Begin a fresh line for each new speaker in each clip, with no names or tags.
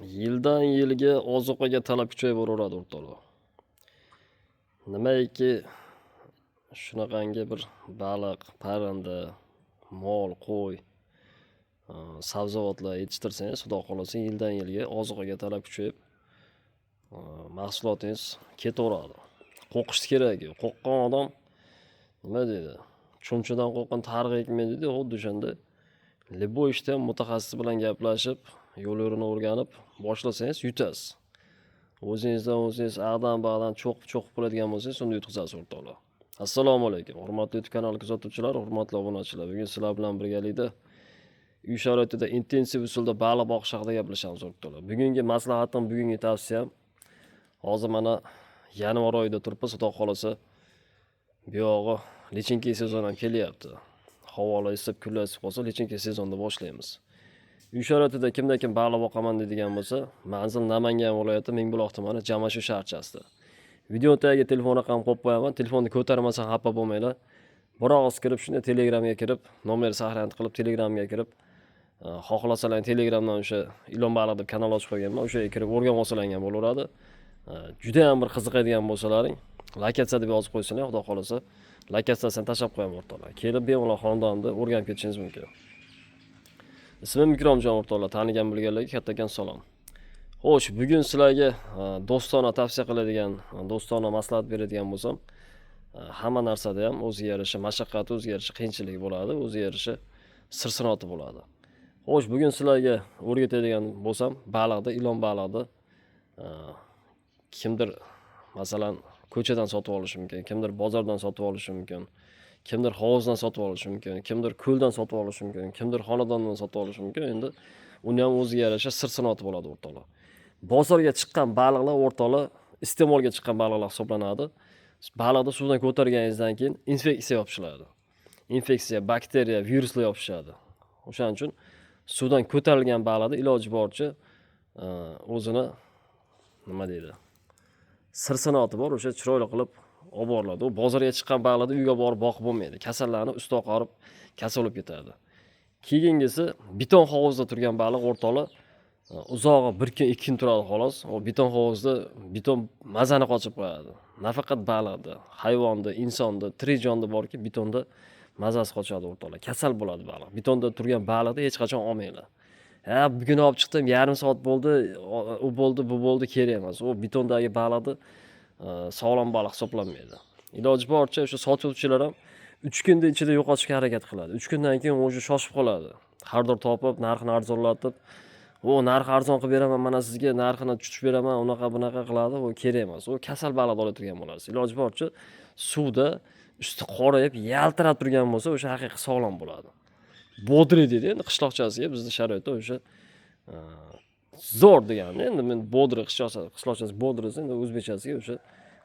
Yildan yilga ozuqaga talab kuchayib boraveradi, o'rtoqlar. Nimaiki shunaqangi bir baliq, parranda, mol, qo'y, sabzavotlar yetishtirsangiz, xudo xohlasa, yildan yilga ozuqaga talab kuchayib, mahsulotingiz ketaveradi. Qo'rqishni keragi yo'q. Qo'rqqan odam nima deydi? Chumchuqdan qo'rqqan targ'ik ekmaydi deydi. Xuddi o'shanda любой ishda ham mutaxassis bilan gaplashib, yo'l yo'riqni o'rganib boshlasangiz yutasiz. O'zingizdan o'zingiz ag'dan bag'dan cho'qib cho'qib qiladigan bo'lsangiz, unda yutqizasiz, o'rtoqlar. Assalomu alaykum, hurmatli YouTube kanali kuzatuvchilari, hurmatli obunachilar. Bugun sizlar bilan birgalikda uy sharoitida intensiv usulda baliq boqish haqida gaplashamiz, o'rtoqlar. Bugungi maslahatim, bugungi tavsiyam, hozir mana yanvar oyida turibmiz, xudo xohlasa, buyog'i личинка sezon ham kelyapti. Havolar isib, kunlar isib qolsa, личинка sezonni boshlaymiz. Uy sharoitida kimda kim baliq boqaman deydigan bo'lsa, manzil Namangan viloyati, Mingbuloq tumani, Jamashu shaharchasida. Video tagiga telefon raqamini qo'yib qo'yaman. Telefonni ko'tarmasam xafa bo'lmanglar. Bir og'iz kirib, shunday Telegramga kirib, nomer сохранить qilib, Telegramga kirib, xohlasalar Telegramdan o'sha "Ilon baliq" deb kanal ochib qo'yganman. O'sha yerga kirib o'rganib olsalar ham bo'laveradi. Juda ham bir qiziqadigan bo'lsalaring, lokatsiya deb yozib qo'ysalar, xudo xohlasa, lokatsiyasini tashlab qo'yaman, o'rtoqlar. Kelib bemalol xonadonda o'rganib ketishingiz mumkin. Ismim Ikromjon, o'rtoqlar, tanigan bilganlarga kattakon salom. Xo'sh, bugun sizlarga do'stona tavsiya qiladigan, do'stona maslahat beradigan bo'lsam, hamma narsada ham o'ziga yarasha mashaqqati, o'ziga yarasha qiyinchiligi bo'ladi, o'ziga yarasha sir-sinoti bo'ladi. Xo'sh, bugun sizlarga o'rgatadigan bo'lsam, baliqni, ilon baliqni kimdir, masalan, ko'chadan sotib olishi mumkin, kimdir bozordan sotib olishi mumkin, kimdir hovuzdan sotib olishi mumkin, kimdir ko'ldan sotib olishi mumkin, kimdir xonadondan sotib olishi mumkin. Endi uni ham o'ziga yarasha sir-sinoti bo'ladi, o'rtoqlar. Bozorga chiqqan baliqlar, o'rtoqlar, iste'molga chiqqan baliqlar hisoblanadi. Baliqni suvdan ko'targaningizdan keyin infeksiya yopishiladi. Infeksiya, bakteriya, viruslar yopishadi. O'shaning uchun suvdan ko'tarilgan baliqni iloji boricha o'zini, nima deydi, sir-sinoti bor, o'sha chiroyli qilib olib boriladi. U bozorga chiqqan baliqni uyga borib boqib bo'lmaydi. Kasallanib, usti oqarib, kasal bo'lib ketadi. Keyingisi beton hovuzda turgan baliq, o'rtoqlar, uzog'i 1 kun, 2 kun turadi xolos. U beton hovuzda beton mazani qochirib qo'yadi. Nafaqat baliqni, hayvonni, insonni, tirik jonda borki, betonda mazasi qochadi, o'rtoqlar. Kasal bo'ladi baliq. Betonda turgan baliqni hech qachon olmanglar. Ha, bugun olib chiqdim, yarim soat bo'ldi, u bo'ldi, bu bo'ldi, kerak emas. U betondagi baliqni sog'lom baliq hisoblanmaydi. Iloji boricha o'sha sotuvchilar ham 3 kunni ichida yo'qotishga harakat qiladi. 3 kundan keyin уже shoshib qoladi. Xaridor topib, narxini arzonlatib, "O, narxi arzon qilib beraman, mana sizga narxini tushirib beraman", unaqa bunaqa qiladi. U kerak emas. U kasal baliqni olib turgan bo'lasiz. Iloji boricha suvda usti qorayib, yaltirab turgan bo'lsa, o'sha haqiqiy sog'lom bo'ladi. Бодрый deydi endi qishloqchasiga, bizni sharoitda o'sha zo'r degani. Endi men бодрый qishloqchasi бодрый desa, endi o'zbekchasiga o'sha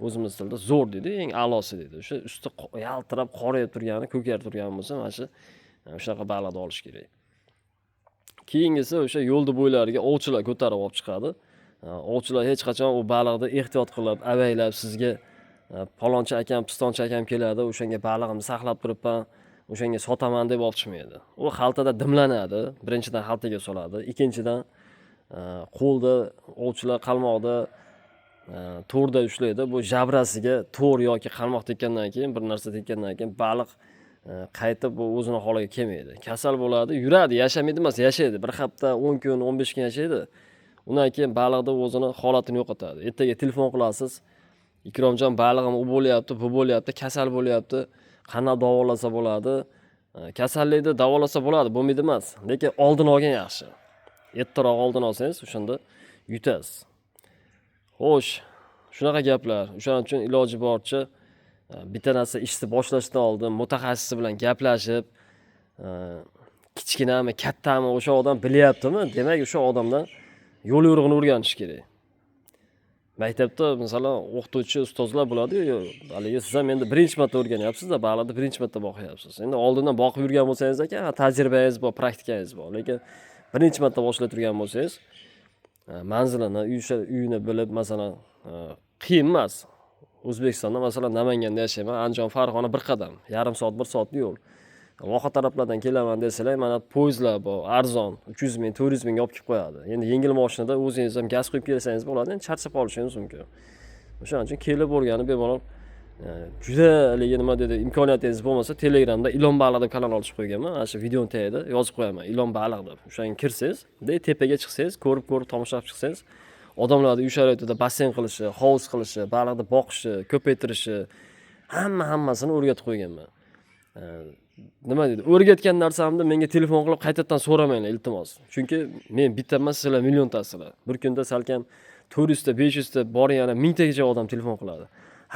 o'zimiz tilda zo'r deydi, eng a'losi deydi. O'sha usti yaltirab, qorayib turgani, ko'karib turgan bo'lsa, mana shu shunaqa baliqni olish kerak. Keyingisi o'sha yo'lni bo'ylariga ovchilar ko'tarib olib chiqadi. Ovchilar hech qachon u baliqni ehtiyot qilib, avaylab sizga "Palonchi akam, pistonchi akam keladi, o'shanga balig'imni saqlab turibman, o'shanga sotaman" deb olib chiqmaydi. U xaltada dimlanadi. Birinchidan, xaltaga soladi. Ikkinchidan, qo'lda ovchilar qalmoqda to'rda ushlaydi. Bu jabrasiga to'r yoki qalmoq tekkandan keyin, bir narsa tekkandan keyin baliq qaytib bu o'zini holiga kelmaydi. Kasal bo'ladi, yuradi, yashamaydi emas, yashaydi. Bir hafta, 10 kun, 15 kun yashaydi. Undan keyin baliqni o'zini holatini yo'qotadi. Ertaga telefon qilasiz: "Ikromjon, balig'im u bo'lyapti, bu bo'lyapti, kasal bo'lyapti, qanaqa davolasa bo'ladi?" Kasallikni davolasa bo'ladi, bo'lmaydi emas, lekin oldini olgan yaxshi. Ertaroq oldini olsangiz, o'shanda yutasiz. Xo'sh, shunaqa gaplar. O'shaning uchun iloji boricha bitta narsa ishni boshlashdan oldin mutaxassisi bilan gaplashib, kichkinami, kattami, o'sha odam bilyaptimi, demak, o'sha odamdan yo'l yo'rig'ini o'rganish kerak. Maktabda, masalan, o'qituvchi ustozlar bo'ladi-yu, haligi siz ham endi birinchi marta o'rganyapsiz-da, baliqni birinchi marta boqyapsiz. Endi oldindan boqib yurgan bo'lsangiz aka, tajribangiz bor, praktikangiz bor. Lekin birinchi marta boshlay turgan bo'lsangiz, manzilini, uyini bilib, masalan, qiyin emas. O'zbekistonda, masalan, Namanganda yashayman, Andijon, Farg'ona bir qadam, yarim soat, 1 soatlik yo'l. Voha taraflardan kelaman desalar, mana poyezdlar bor, arzon, 300 ming, 400 mingga olib kelib qo'yadi. Endi yengil mashinada o'zingiz ham gaz quyib kelsangiz bo'ladi, endi charchab qolishingiz mumkin. O'shaning uchun kelib o'rganib bemalol, juda haligi nima deydi, imkoniyatingiz bo'lmasa, Telegramda "Ilon baliq" deb kanal ochib qo'yganman. Mana shu videoni tagida yozib qo'yaman, "Ilon baliq" deb. O'shanga kirsangiz, bunday tepaga chiqsangiz, ko'rib ko'rib tomosha qilib chiqsangiz, odamlarni uy sharoitida basseyn qilishi, hovuz qilishi, baliqni boqishi, ko'paytirishi, hammasini o'rgatib qo'yganman. Nima deydi, o'rgatgan narsamni menga telefon qilib qaytadan so'ramanglar, iltimos. Chunki men bitta emas, sizlar milliontasizlar. Bir kunda salkam 400 ta, 500 ta, boring yana 1000 tagacha odam telefon qiladi.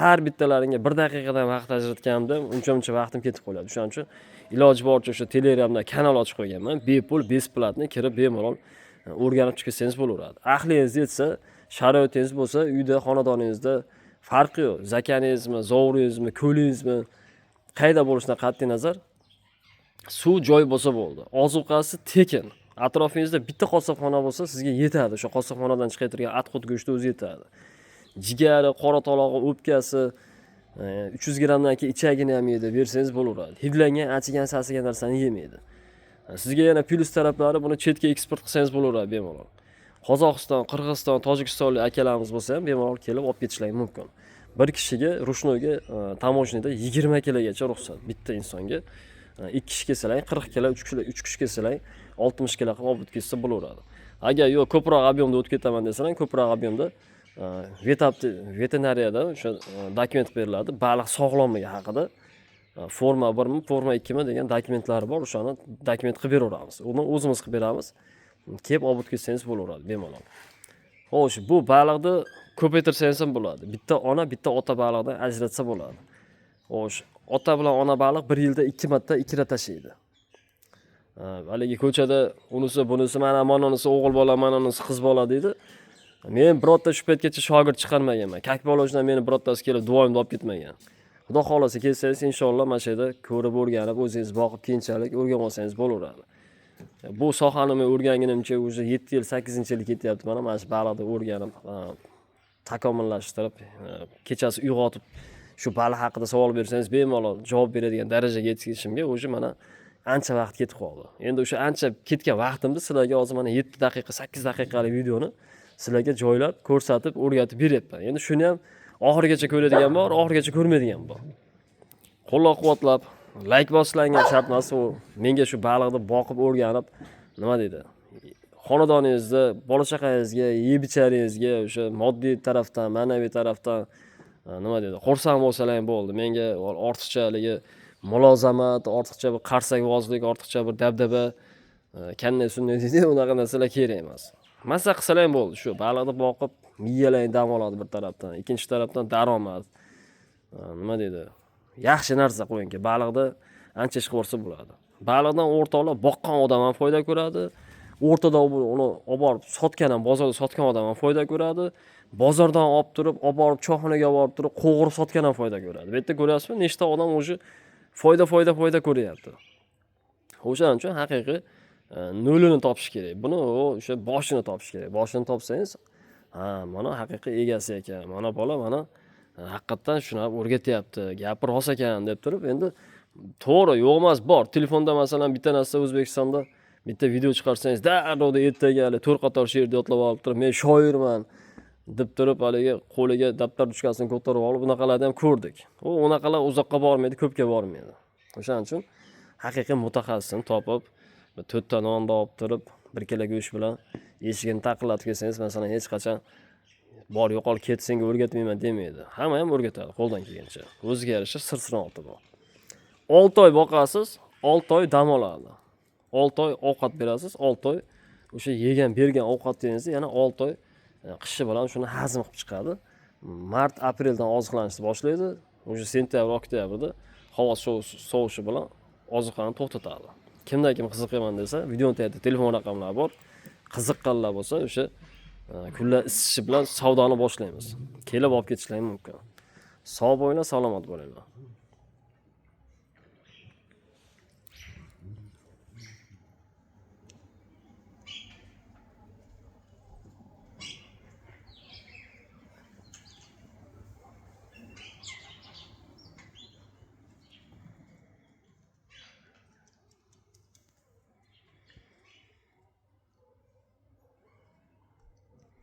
Har bittalaringga bir daqiqadan vaqt ajratganimda uncha-muncha vaqtim ketib qoladi. O'shaning uchun iloji boricha o'sha Telegramda kanal ochib qo'yganman. Bepul, бесплатный kirib bemalol o'rganib chiqsangiz bo'laveradi. Aqlingiz yetsa, sharoitingiz bo'lsa, uyda, xonadoningizda farqi yo'q. Zakaningizmi, zovringizmi, ko'lingizmi, qayda bo'lishidan qat'iy nazar, suv joy bo'lsa bo'ldi. Ozuqasi tekin. Atrofingizda bitta qassobxona bo'lsa, sizga yetadi. O'sha qassobxonadan chiqayotgan otxod go'shti o'zi yetadi. Jigari, qora tolog'i, o'pkasi, 300 grammdan keyin ichagini ham yeydi, bersangiz bo'laveradi. Hidlangan, achigan, sasigan narsani yemaydi. Sizga yana plyus taraflari, buni chetga eksport qilsangiz bo'laveradi bemalol. Qozog'iston, Qirg'iziston, Tojikistonlik akalarimiz bo'lsa ham bemalol kelib olib ketishlari mumkin. Bir kishiga ручной ga таможня da 20 kilogacha ruxsat bitta insonga. 2 kishi kelsalar 40 kilo, 3 kishi, 3 kishi kelsalar 60 kilo qilib olib o'tib ketsa bo'laveradi. Agar yo'q, ko'proq объем da o'tib ketaman desalar, ko'proq объем da veterinariyada o'sha dokument beriladi, baliq sog'lomligi haqida. Forma 1mi, forma 2mi degan dokumentlari bor, o'shani dokument qilib beraveramiz. Uni o'zimiz qilib beramiz. Kelib olib o'tib ketsangiz bo'laveradi bemalol. Xo'sh, bu baliqni ko'paytirsangiz ham bo'ladi. Bitta ona, bitta ota baliqdan ajratsa bo'ladi. Xo'sh, ota bilan ona baliq bir yilda 2 marta ikra tashlaydi. Haligi ko'chada unisi, bunisi, mana manonisi o'g'il bola, manonisi qiz bola deydi. Men birorta shu paytgacha shogird chiqarmaganman. Как положено, meni birortasi kelib duoyimni olib ketmagan. Xudo xohlasa kelsangiz, inshaalloh mana shu yerda ko'rib, o'rganib, o'zingiz boqib, keyinchalik o'rganib olsangiz bo'laveradi. Bu sohani men o'rgangunimcha уже 7 yil, 8-yil ketyapti mana shu baliqni o'rganib, takomillashtirib, kechasi uyg'otib shu baliq haqida savol bersangiz bemalol javob beradigan darajaga yetishimga уже mana ancha vaqt ketib qoldi. Endi o'sha ancha ketgan vaqtimni sizlarga hozir mana 7 daqiqa, 8 daqiqalik videoni sizlarga joylab, ko'rsatib, o'rgatib beryapman. Endi shuni ham oxirigacha ko'radigan bor, oxirigacha ko'rmaydigan bor. Qo'llab-quvvatlab, layk bosishlarga shart emas u. Menga shu baliqni boqib o'rganib, nima deydi, xonadoningizda bola chaqangizga, yeb icharingizga o'sha moddiy tarafdan, ma'naviy tarafdan, nima deydi, xursand bo'lsalar ham bo'ldi. Menga ortiqcha haligi mulozamat, ortiqcha bir qarsakvozlik, ortiqcha bir dabdaba, kanday sunday deydi, unaqa narsalar kerak emas. Maza qilsalar ham bo'ldi. Shu baliqni boqib, miyalaring dam oladi bir tarafdan, ikkinchi tarafdan daromad. Nima deydi, yaxshi narsa qo'yingki, baliqni ancha ish qilib yuborsa bo'ladi. Baliqdan o'rtoqlar boqqan odam ham foyda ko'radi. O'rtada uni olib borib sotgan ham, bozorda sotgan odam ham foyda ko'radi. Bozordan olib turib, olib borib choyxonaga olib borib turib, qovurib sotgan ham foyda ko'radi. Bu yerda ko'ryapsizmi, nechta odam уже foyda, foyda, foyda ko'ryapti. O'shaning uchun haqiqiy nolini topish kerak. Buni o'sha boshini topish kerak. Boshini topsangiz, ha, mana haqiqiy egasi ekan, mana bola mana haqiqatdan shunaqa o'rgatyapti, gapi rost ekan deb turib, endi to'g'ri, yo'q emas, bor. Telefonda masalan bitta narsa, O'zbekistonda bitta video chiqarsangiz, darrovda ertaga hali to'rt qator she'rni yodlab olib turib, men shoirman deb turib, haligi qo'liga daftar ruchkasini ko'tarib olib, bunaqalarni ham ko'rdik. U unaqalar uzoqqa bormaydi, ko'pga bormaydi. O'shaning uchun haqiqiy mutaxassisini topib, bir to'rtta nonni olib turib, bir kilo go'sht bilan eshigini taqillatib kelsangiz, masalan, hech qachon bor, yo'qol, ket, senga o'rgatmayman demaydi. Hamma ham o'rgatadi qo'ldan kelgancha. O'ziga yarasha sir sinoati bor. 6 oy boqasiz, 6 oy dam oladi. 6 oy ovqat berasiz, 6 oy o'sha yegan bergan ovqatingizni yana 6 oy qishi bilan shuni hazm qilib chiqadi. Mart, apreldan oziqlanishni boshlaydi. O'sha sentyabr, oktyabrda havo sovishi bilan oziqlarni to'xtatadi. Kimdan kim qiziqaman desa, videoni tagida telefon raqamlari bor. Qiziqqanlar bo'lsa, o'sha kunlar isishi bilan savdoni boshlaymiz. Kelib olib ketishlari mumkin. Sog' bo'linglar, salomat bo'linglar.